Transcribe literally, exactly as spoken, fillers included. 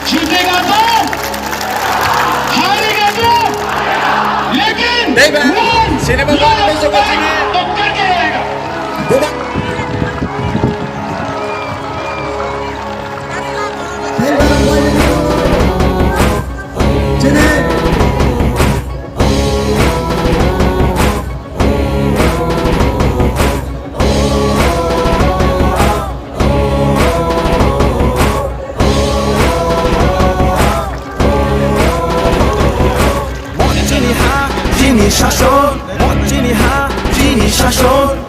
जीतेगा तो, हारेगा तो, लेकिन नहीं बे, वो सिनेमा वाले में से बचेंगे। तो करके रहेगा। Chini ha, chini shason, chini ha, chini shason.